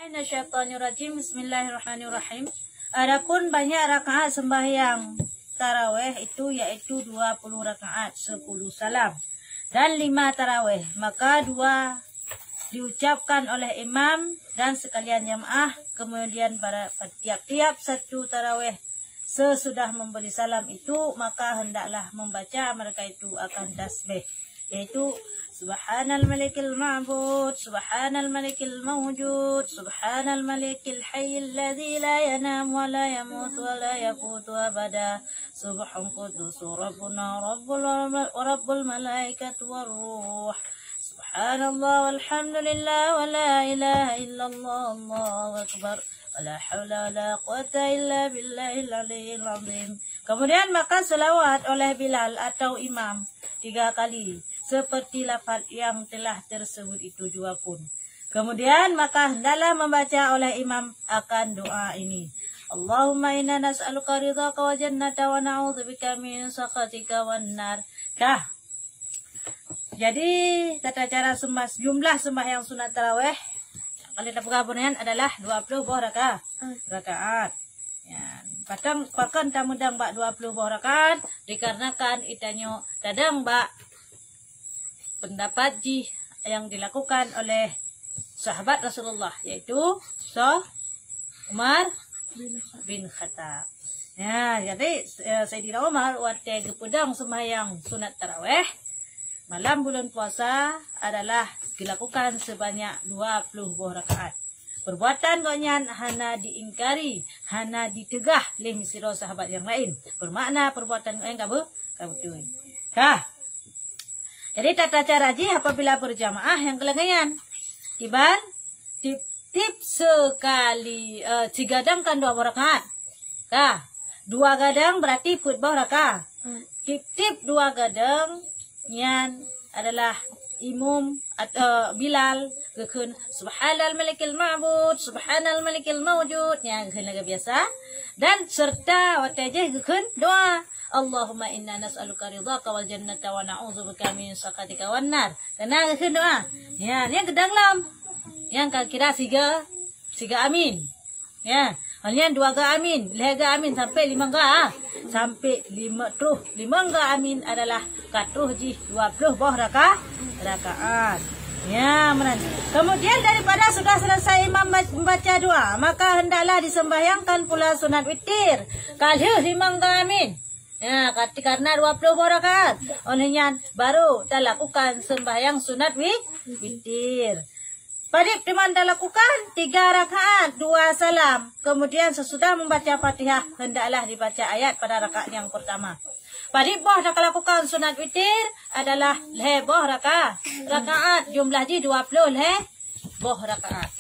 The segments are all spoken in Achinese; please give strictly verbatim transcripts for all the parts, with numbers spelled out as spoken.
Minasyaitonirrajim. Bismillahirrahmanirrahim. Adapun banyak rakaat sembahyang tarawih itu yaitu dua puluh rakaat, sepuluh salam, dan lima tarawih, maka dua diucapkan oleh imam dan sekalian jamaah, kemudian pada tiap-tiap satu tarawih sesudah memberi salam itu, maka hendaklah membaca mereka itu akan tasbih, yaitu Subhanal Malikil Ma'bud, Subhanal Malikil Mawjud, Subhanal Malikil Hayyil Ladzi La Yanam wa La Yamut wa La Yafutu Abada, Subhan Quddus Rabbuna Rabbul, Rabbul Malaikat war Ruh, Subhanallah walhamdulillah wa la ilaha illallah, Allahu Akbar, wa la haula wa la quwwata illa billahil aliyyil azim. Kemudian maka selawat oleh Bilal atau imam tiga kali, seperti lafaz yang telah tersebut itu jua pun. Kemudian maka hendaklah membaca oleh imam akan doa ini. Allahumma inna nas'aluka ridhaka wal jannata wa na'udzubika min sakhatika wan nar. Dah. Jadi, tata cara sembah-, jumlah sembahyang sunat tarawih, kalau kita peugah bunoe nyan adalah dua puluh boh raka-, rakaat. Ya, pakon, pakon tameudang bak dua puluh boh rakaat, dikarenakan itanyoe tadang bak pendapat jih yang dilakukan oleh sahabat Rasulullah, yaitu so Umar bin Khattab. Ya, jadi, eh, Saidina Umar watée geupeudong sembahyang sunat tarawih malam bulan puasa adalah dilakukan sebanyak dua puluh boh rakaat. Perbuatan gobnyan hana diingkari, hana diteugah lé sidroe sahabat nyang laén. Bermakna perbuatan gobnyan ka beu-, ka beutôi. Kah? Jadi tata cara jih apabila berjamaah nyang keuleungeyan. Kiban, tiep-tiep sekali, eh, sigadang kan dua boh rakaat. Kah? Dua gadang berarti peuet boh raka. Tiep-tiep dua gadang nyan adalah imum atau Bilal geukheun Subhanal Malikil Ma'bud, Subhanal Malikil Mawjud, nyan geukheun lagée biasa. Dan serta watée jih geukheun doa, Allahumma inna nas'aluka ridhaka wal jannata wa na'udzubika min sakhatika wan nar. Keunan geukheun doa. Nyan, nyan geudang lom. Nyan ka kira siga, siga amin. Ya, hal nyan dua ga amin, lhée ga amin sampai lima ga. Sampai lima troh, lima ga amin adalah ka troh jih dua puluh boh raka-, rakaat. Ya, meunan. Kemudian daripada sudah selesai imam ma-, membaca doa, maka hendaklah disembahyangkan pula sunat witir. Ka lheueh lima ga amin. Ya, kat-, karena dua puluh boh rakaat. Oleh nyan baru talakukan sembahyang sunat wi-, witir. Padib teuma talakukan tiga rakaat, dua salam. Kemudian sesudah membaca Fatihah, hendaklah dibaca ayat pada rakaat yang pertama. Padib boh talakukan sunat witir adalah lhée boh raka-, rakaat, jumlah jih dua puluh lhée boh rakaat.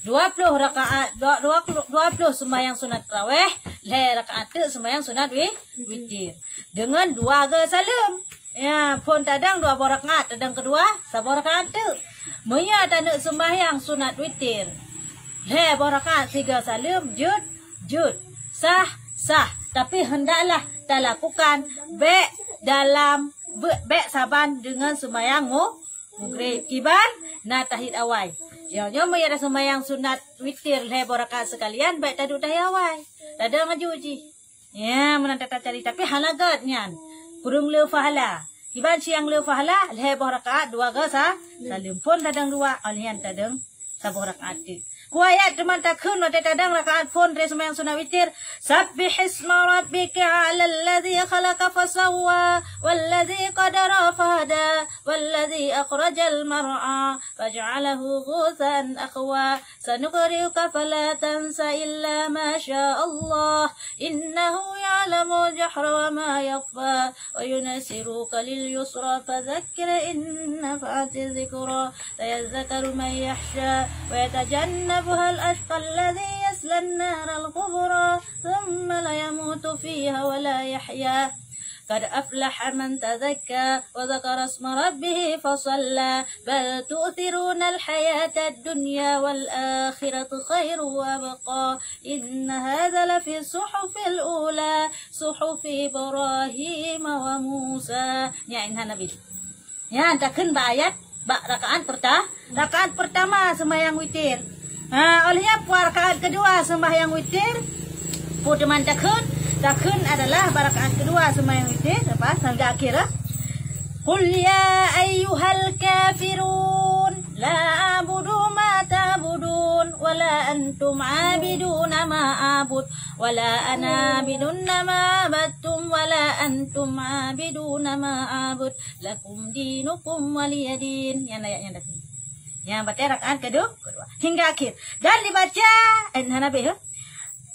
Dua puluh rakaat, dua, dua puluh, dua puluh sembahyang sunat tarawih, lhée rakaat teuk sembahyang sunat wi-, witir. Dengan dua ga saleuem. Ya, phon tadang dua boh rakaat, tadang keudua saboh rakaat teuk. Meunyoe taneuk sembahyang sunat witir, lhée boh rakaat siga saleuem, jeuet, jeuet. Sah, sah. Tapi hendaklah talakukan bék dalam, be-, bék saban dengan sembahyang mu-, mugrib. Kiban na tahiyat awai. Ya, nyoe meunyoe tasembahyang sunat witir lhée boh rakaat sekalian, bék taduek tahiyat awai. Tadang aju jih. Ya, meunan tata cara, tapi hana gét nyan. Kureueng le pahala. Kiban siang le pahala, lhée boh rakaat, dua ga sa-, saleuem. Phon tadang dua, oleh nyan tadang saboh rakaat teuk. Ku ayat teuma takheun watée tadang rakaat phon tré sembahyang sunat witir. Sabbihisma rabbikal a'la alladzi khalaqa fasawwa, walladzi qaddara fahada, walladzi akhrajal mar'a, faja'alahu ghutsaan ahwa. Sanuqri'uka fala tansa illa ma sya Allah. Innahu ya'lamul jahra wa ma yakhfa. Wa yassiruka lil yusra fadzakkir in nafa'ati dzikra. Sayadzakkaru man yakhsha. Wa yatajannabuhal ashqa alladzi yaslan naral kubra. Thumma la yamutu fiha wa la yahya. Qad aflaha man tazakka wa dzakara isma rabbih fa shalla. Bal tu'thirunal hayatad dunya wal akhiratu khairun wa abqa. Inna hadza lafi suhufil ula, suhufi Ibrahim wa Musa. Nyan inhan Nabi. Nyan takheun bak ayat, bak rakaat perta-, rakaat pertama sembahyang witir. Ha, óh lheueh nyan peue rakaat keudua seumbahyang witir? Peue teuma takheun? Takheun adalah bak rakaat keudua seumbahyang witir, apa? Sampai akhir, eh? Qul ya ayyuhal kafirun, la a'budu ma ta'budun, wa la antum 'abiduna ma a'bud, wa la ana 'abidun ma 'abadtum, wa la antum 'abiduna ma a'bud, lakum dinukum waliyadin. Nyan ayat nyang takheun. Nyang batée rakaat kedu-, kedua. Hingga akhir. Dan dibaca, eh, hana habéh, eh.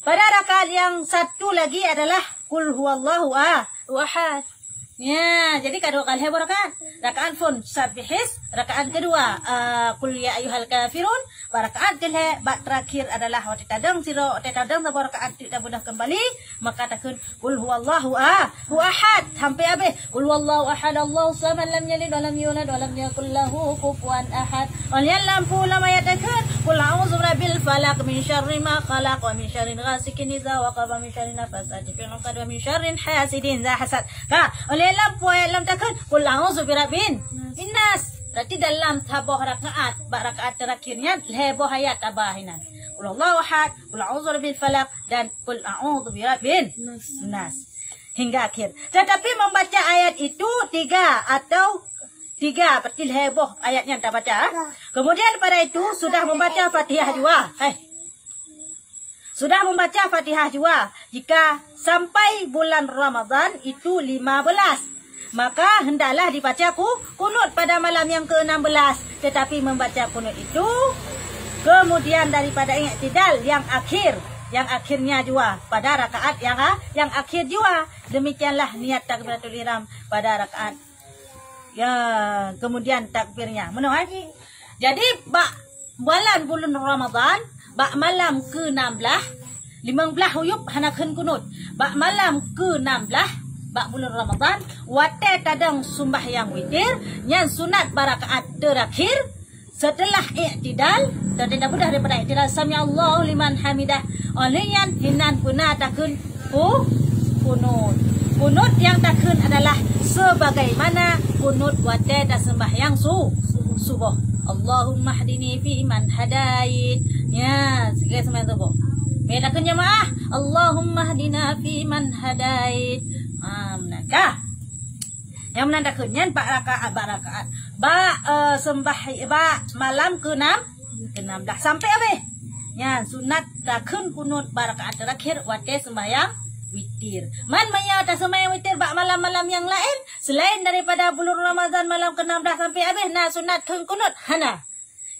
Pada rakaat yang satu lagi adalah Qul huwallahu a-, ahad. Ya, jadi ka dua kali lhée boh rakaat. Rakaat phon Sabbihism, rakaat keudua, eh, Qul ya ayyuhal kafirun, bak rakaat keulhée, bak terakhir adalah watée tadong sidroe, watée tadong saboh rakaat teuk tabeudôh keumbali, maka takheun Qul huwallahu a-, hu ahad. Sampai habéh. Qul huwallahu ahad, Allahus samad, lam yalid wa lam yulad wa lam yakul lahu kufuwan ahad. Óh lheueh nyan lam peue lam ayat takheun, Qul a'udzu birabbil falaq, min syarri ma khalaq, wa min syarri ghasiqin idza waqab, wa min syarri nafasati fil 'uqad, wa min syarri hasidin idza hasad. Ka, óh lheueh nyan lam peue ayat lam takheun, Qul a'udzu birabbin nas. Berarti dalam saboh rakaat, bak rakaat terakhir nyan, lhée boh ayat tabah inan. Qul huwallahu ahad, Qul a'udzu birabbil falaq, dan Qul a'udzu birabbin nas. Hingga akhir. Tetapi membaca ayat itu tiga atau tiga, berarti lhée boh ayat nyang tabaca. Kemudian pada itu sudah membaca Fatihah jua. Eh. Sudah membaca Fatihah jua. Jika sampai bulan Ramadan itu lima belas, maka hendaklah dibaca ku-, kunut pada malam yang keenam belas. Tetapi membaca kunut itu, kemudian daripada i'tidal yang akhir, yang akhirnya jua pada rakaat yang a-, yang akhir jua. Demikianlah niat takbiratul ihram pada rakaat, ya, kemudian takbirnya. Meunoe, eh? Jadi, bak bulan, bulan Ramadan, bak malam keenam belas, limong blaih uyueb hana kheun kunut. Bak malam keenam belas, bak bulan Ramadan, watée tadong seumbahyang witir, nyan sunat bak rakaat terakhir, setelah i'tidal, dan tabeudôh daripada i'tidal, sami'allahu liman hamidah. Óh lheueh nyan, hinan peuna takheun ku-, kunut. Kunut nyang takheun adalah sebagaimana kunut watée taseumbahyang su-, suboh. Allahummahdini fiman hadait. Ya, sigoe seumbahyang suboh. Meutakheun jamaah, Allahummahdina fiman hadait. Ha, meunan ka. Nyang meunan takheun nyan bak rakaat, bak rakaat. Bak, eh, seumbah-, bak malam keenam, keenam belas sampai habéh. Nyan sunat takheun kunut bak rakaat terakhir watée seumbahyang witir. Man meunyoe taseumbahyang witir bak malam-malam nyang laén, selain daripada bulan Ramadan malam keenam belas sampai habéh, na sunat kheun kunut? Hana.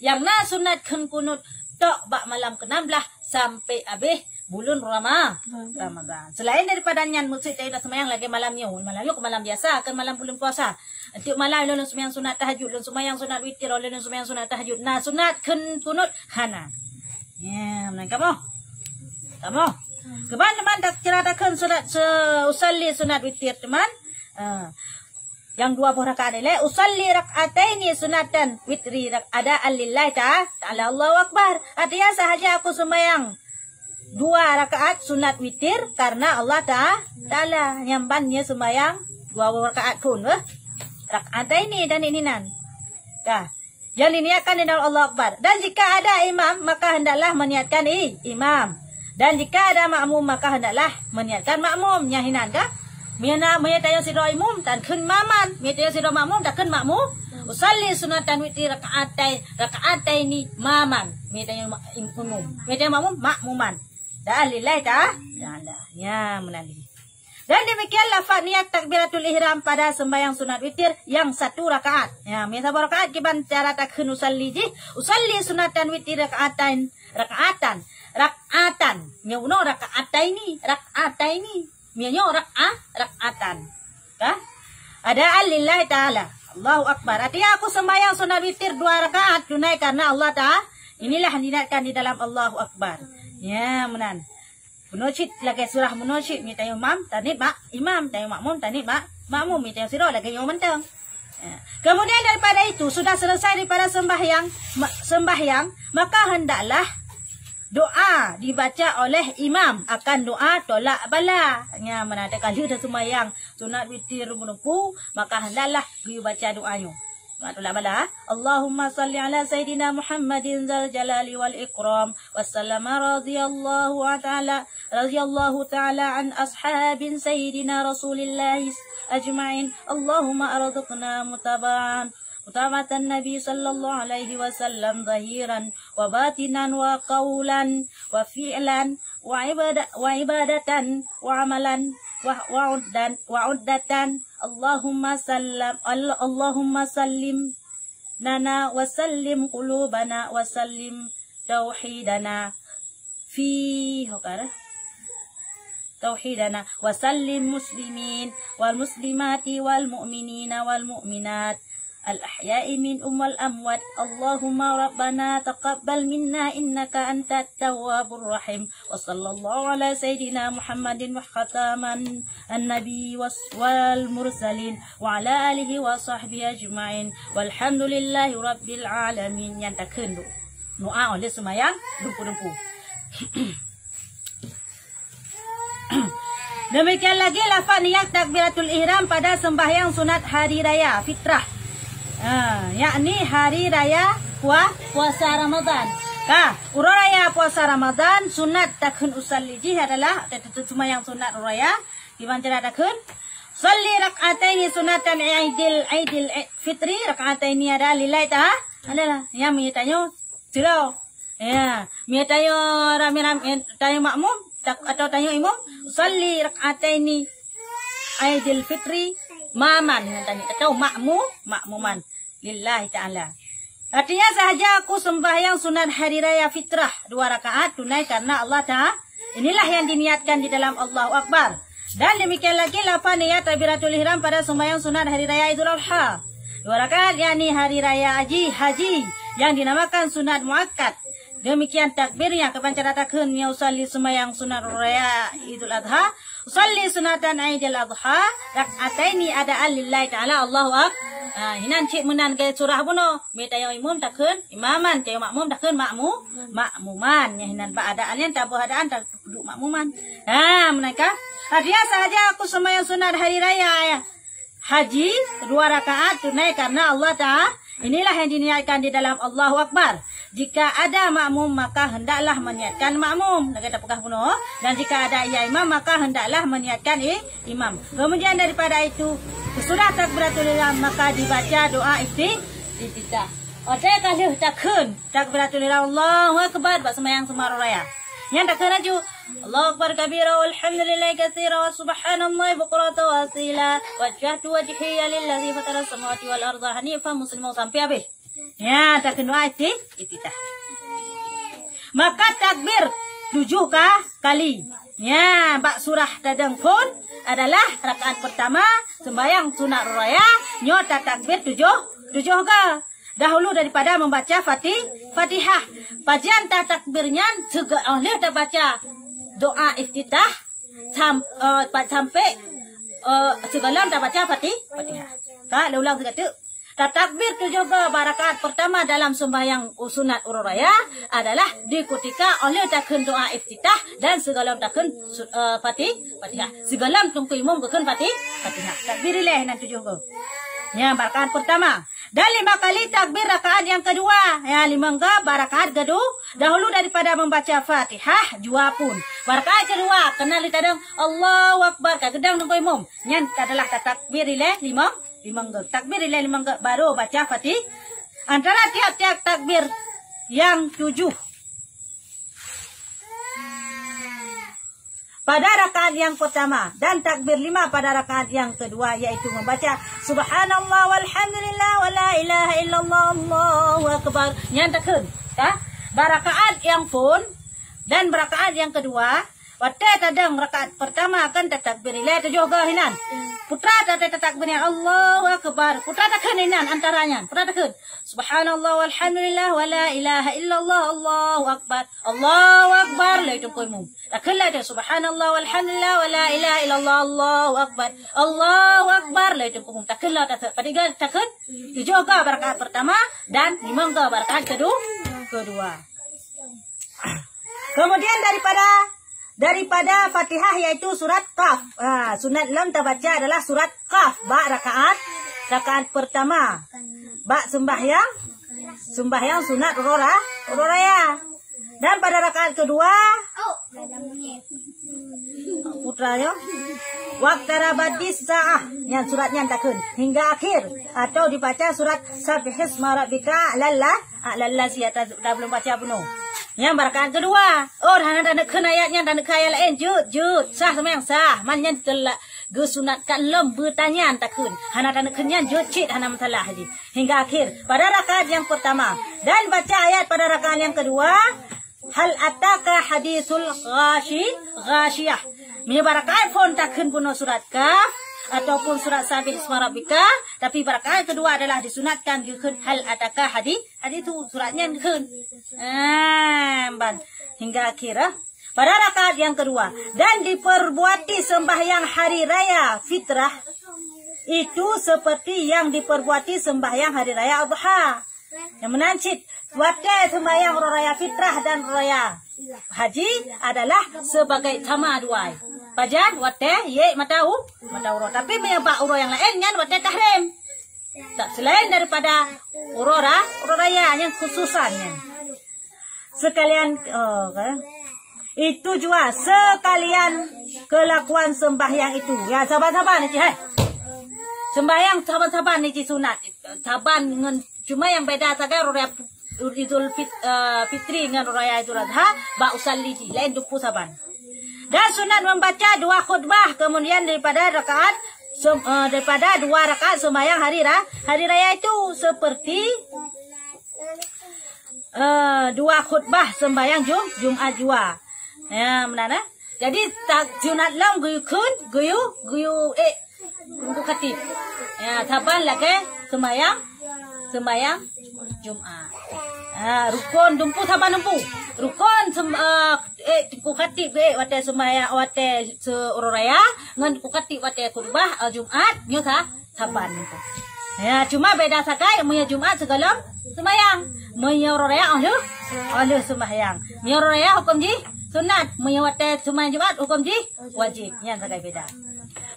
Nyang na sunat kheun kunut tok bak malam keenam belas sampai habéh bulan Rama-, Ramadan. Selain daripada nyan, meuseujid taseumbahyang lagée malam nyoe. Malam nyoe keu malam biasa, keu malam bulan puasa. Tiep malam lôn seumbahyang sunat tahajud, lôn seumbahyang sunat witir, lôn seumbahyang sunat tahajud. Na sunat kheun kunut? Hana. Ya, meunan kamoe. Kamoe. Keuban teuma ta-, cara takheun sunat se-, usalli sunat witir teuma. Ah. Nyang dua boh rakaat ilée, usalli rak'ataini sunatan witri rak-, adaan lillahi ta-, ta'ala, Allahu Akbar. Artinya sahaja aku sembahyang dua rakaat sunat witir karena Allah ta-, Ta'ala. Nyang ban nyoe sembahyang dua boh rakaat phon, eh. Rak'ataini dan ini nan. Dah. Yang diniatkan di dalam Allahu Akbar. Dan jika ada imam, maka hendaklah meniatkan i-, imam. Dan jika ada makmum, maka hendaklah meniatkan makmum. Nyan hinan ka? Meunyoe na, meunyoe tanyoe sidroe imum, takheun maman. Meunyoe tanyoe sidroe makmum, takheun makmum. Usalli sunatan witri rak'atai-, rak'ataini maman. Meunyoe tanyoe ma-, imum. Meunyoe tanyoe makmum, makmuman. Dan lillahi ta-, ta'ala. Ya, meunan lé. Dan demikian lafaz niat takbiratul ihram pada sembahyang sunat witir yang satu rakaat. Ya, meunyoe saboh rakaat kiban cara takheun usalli jih, usalli sunatan witri rak'atain, rak'atan, rak'atan. Nyoe bunoe rak'ataini, rak'ataini. Meunyoe nyoe rak'ah, rak'atan. Ka? Adaan lillahi ta'ala. Allahu Akbar. Artinya aku sembahyang sunat witir dua rakaat tunai karena Allah Ta'ala. Inilah diniatkan di dalam Allahu Akbar. Ya, meunan. Bunoe cit lagée surah bunoe cit, meunyoe tanyoe imam, taniet bak imam, tanyoe makmum, taniet bak makmum, meunyoe tanyoe sidroe lagée nyoe mantong. Ya. Kemudian daripada itu, sudah selesai daripada sembahyang, ma-, sembahyang, maka hendaklah doa dibaca oleh imam akan doa tolak bala. Nya, meunyoe ka lheueh dah sembahyang sunat witir meureumpok, maka hendaklah geuyue baca doa nyoe. Doa tulah bala. Allahumma salli ala Sayyidina Muhammadin zal jalali wal ikram. Wassallama radhiyallahu ta'ala, radhiyallahu ta'ala an ashabin Sayyidina Rasulillah ajma'in. Allahumma arzuqna mutaba'an, mutaba'atan Nabi sallallahu alaihi wasallam zahiran wa batinan wa qaulan wa fi'lan wa ibada-, wa ibadatan wa amalan wa, wa uddan-, wa uddatan. Allahumma sallam, Al-, Allahumma sallim lana wa sallim qulubana wa sallim tauhidana fi, hokar, tauhidana wa sallim muslimin wal muslimati wal mu'minina wal mu'minat al ahya'i minhum wal amwat. Allahumma rabbana taqabbal minna innaka antat tawwabur rahim. Wa sallallahu ala sayyidina Muhammadin wa khataman annabi was-, wal mursalin wa ala alihi wa sahbihi ajma'in. Walhamdulillahi rabbil alamin. Nyan takheun doa. Doa oleh seumayang dumpu-dumpu. Demikian lagi lafaz niat takbiratul ihram pada sembahyang sunat hari raya fitrah. Ha, yakni hari raya pua-, puasa Ramadan. Ka, uroe raya puasa Ramadan, sunat takheun usalli jih adalah, te-, te-, seumayang sunat uroe raya, kiban cara takheun, usalli rak'ataini sunatan idil, idil fitri, rak'ataini ada lilai ta-, adalah, nyang meunyoe tanyoe, sidroe. Ya, meunyoe tanyoe ramé-ramé, eh, tanyoe makmum, tak-, atau tanyoe imum, usalli rak'ataini idil fitri ma'aman, nyan tanyoe, atau makmu-, makmuman. Lillahi ta'ala. Artinya, sahaja aku sembahyang sunat hari raya fitrah dua rakaat tunai karena Allah Ta'ala. Inilah yang diniatkan di dalam Allahu Akbar. Dan demikian lagi lafaz niat takbiratul ihram pada sembahyang sunat hari raya Idul Adha. Dua rakaat, yakni hari raya haji, haji yang dinamakan sunat muakkad. Demikian takbirnya, kiban cara takheun, meunyoe usalli sembahyang sunat raya Idul Adha, usalli sunatan Idil Adha, rak'ataini adaan lillahi ta'ala, Allahu ak-, ha, hinan cit meunan gaya surah bunoe. Meunyoe tanyoe imum takheun imaman, tanyoe makmum takheun makmu-, makmuman. Nyan hinan bak adaan nyan taboh adaan, ta-, duek makmuman. Ha, meunan ka. Artinya sahaja aku sembahyang sunat hari raya, ya. Haji dua rakaat tunai karena Allah Ta'ala. Inilah yang diniatkan di dalam Allahu Akbar. Jika ada makmum, maka hendaklah meniatkan makmum. Lagèe tapeugah bunoe. Dan jika ada ia imam, maka hendaklah meniatkan i-, imam. Kemudian daripada itu, sesudah takbiratul ihram, maka dibaca doa ifti-, iftitah. Watèe ka lheueh takheun takbiratul ihram, Allahu Akbar, bak seumayang sunat uroe raya. Nyan takheun laju, Allahu Akbar kabira, walhamdulillahi katsira, wa subhanallahi bukratan wa asila. Wajjahtu wajhiya lilladzi fatara samawati wal arda hanifan musliman, sampai habéh. Nyan takheun doa ifti-, iftitah. Maka takbir tujoh ka-, kali. Nyan bak surah tadong phôn adalah rakaat pertama sembahyang sunat uroe raya, nyoe tatakbir tujoh, tujoh ga. Dahulu daripada membaca Fati-, Fatihah. Pajan tatakbir nyan, seuga-, óh lheueh tabaca doa iftitah, sam-, eh, pa-, sampai, eh, sigohlom tabaca Fati-, Fatihah. Ka, lé ulang sigoe teuk. Tatakbir tujoh ga bak rakaat pertama dalam sembahyang sunat uroe raya adalah di kutika óh lheueh takheun doa iftitah dan sigohlom takheun su-, eh, Fati-, Fatihah. Sigohlom teungku imum geukheun Fati-, Fatihah. Takbir ilèe nan tujoh ga. Nyan bak rakaat pertama. Dan lima kali takbir rakaat yang kedua. Ya, limong ga bak rakaat kedu-, dahulu daripada membaca Fatihah, jua phôn. Bak rakaat kedua, keunan lé tadong, Allahu Akbar, ka geudong teungku imum. Nyan adalah tatakbir ilèe limong, limong ga. Takbir ilèe limong ga, baru baca Fati-, antara tiap-tiap takbir yang tujoh. Pada rakaat yang pertama dan takbir lima pada rakaat yang kedua, yaitu membaca Subhanallah walhamdulillah wa la ilaha illallah Allahu Akbar. Nyan takheun, ka? Bak rakaat yang phôn dan bak rakaat yang kedua, watèe tadong rakaat pertama kan tatakbir ilèe tujoh ga hinan. Putra ta-, ta-, tatakbir nyan Allahu Akbar. Putra takheun hinan antara nyan. Putra takheun Subhanallah walhamdulillah wa la ilaha illallah Allahu Akbar. Allahu Akbar, lé teungku imum. Takheun laju, Subhanallah walhamdulillah wa la ilaha illallah Allahu Akbar. Allahu Akbar, lé teungku imum. Takheun laju, takheun. Padum ga takheun? Tujoh ga bak rakaat pertama dan limong ga bak rakaat kedu-, kedua. Kemudian daripada, daripada Fatihah yaitu surat Qaf. Ha, sunat lom tabaca adalah surat Qaf bak rakaat, rakaat pertama. Bak sembahyang, sembahyang sunat uroe ra-, uroe raya. Dan pada rakaat kedua, putra ya, waqtarabatis sa'ah, nyan surat nyan takheun hingga akhir, atau dibaca surat Sabbihisma Rabbika A'lal, A'lal Ladzi, ata-, ata belum baca bunoe. Nyan bak rakaat kedua. Oh, hana taneukheun ayat nyan, taneukheun ayat laén, jeuet, jeuet. Sah seumbahyang, sah. Man nyan teula-, geusunatkan lom beutanyan takheun. Hana taneukheun nyan, jeuet cit, hana masalah jih. Hingga akhir. Pada rakaat yang pertama. Dan baca ayat pada rakaat yang kedua, "Hal ataka hadisul ghashi-, ghashiyah." Meunyoe bak rakaat phon takheun bunoe surat Kaf ataupun surat Sabbihisma Rabbika, tapi bak rakaat kedua adalah disunatkan geukheun "Hal ataka hadi-", hadi tu surat nyan geukheun. Ah, ban hingga akhir, ah. Pada rakaat yang kedua, dan diperbuati sembahyang hari raya fitrah itu seperti yang diperbuati sembahyang hari raya adha. Nyang meunan cit, watée sembahyang uroe raya fitrah dan uroe raya haji adalah sebagai sama dua. Pajan? Watée yek mata u-, mata uroe. Tapi meunyoe bak uroe nyang laén nyan watée tahrim. Tak selain daripada uroe ra-, uroe raya nyang khususan nyan. Sekalian, oh, kan? Itu jua sekalian kelakuan sembahyang itu. Ya, saban-saban ni, hai. Sembahyang saban-saban ni sunat. Saban ngon, cuma yang beda sagai uroe raya Idul Fit-, eh, Fitri ngon uroe raya Idul Adha, bak usalli jih, laén dumpeue saban. Dan sunat membaca dua khutbah, kemudian daripada rakaat sem-, eh, daripada dua rakaat sembahyang hari ra-, hari raya itu, seperti, eh, dua khutbah sembahyang Jum-, Jumat jua. Ya, meunan, eh? Jadi, ta-, sunat lom geuyue kheun, geuyue, geuyue, eh, Teungku Khatib. Ya, saban lagée sembahyang, sembahyang Jumat. Ha, rukon dumpeue saban dumpeue. Rukon sem-, eh, eh, Teungku Khatib, eh, watée sembahyang, watée se-, uroe raya, ngon Teungku Khatib watée khutbah, eh, Jumat, nyoe sa-, saban dumpeue. Ya, cuma beda sagai, meunyoe Jumat sigohlom sembahyang. Meunyoe uroe raya, oh lheueh, oh lheueh sembahyang. Meunyoe uroe raya, huköm jih sunat. Meunyoe watée sembahyang Jumat, huköm jih wajéb. Nyan sagai beda.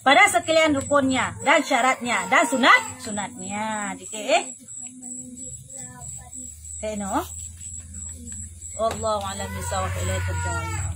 Pada sekalian rukunnya dan syaratnya dan sunat, sunatnya. Dikit, eh. Heno. Wallahu a'lam bishawab. Ilaihi turja'un.